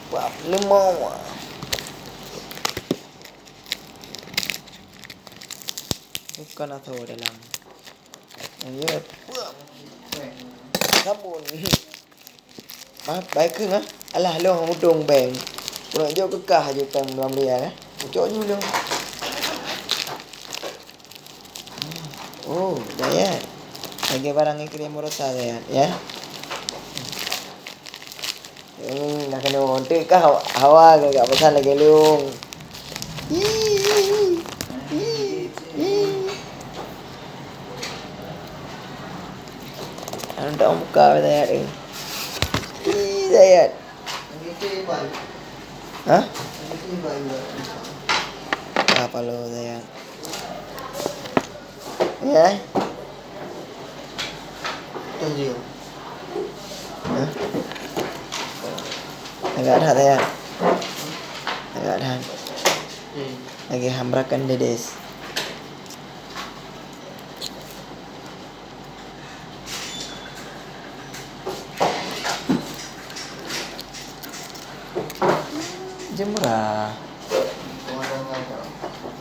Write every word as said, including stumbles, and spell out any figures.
Wah, limau. Bukan atau dalam. Ya, sabon. Ah, baik ke, ah? Alah, lôn udong beng. Kurang jauh kekah aja tang dua miliar, eh. Ucok je ulôn. Oh, Dayat. Lagi barang yang kirim merota, Dayat, ya. Hmm, dah kena ontek kah hawa, hawa ke kat pasal lagi lung. Ih, ih, ih. Anu tak buka Dayat ni. Ih, Dayat. Ha? Apa lo Dayat? Ya? Tunjuk. Hah? Agak that ya. Agak that. Hmm. Lagi hambrakan dedes. Jemurah.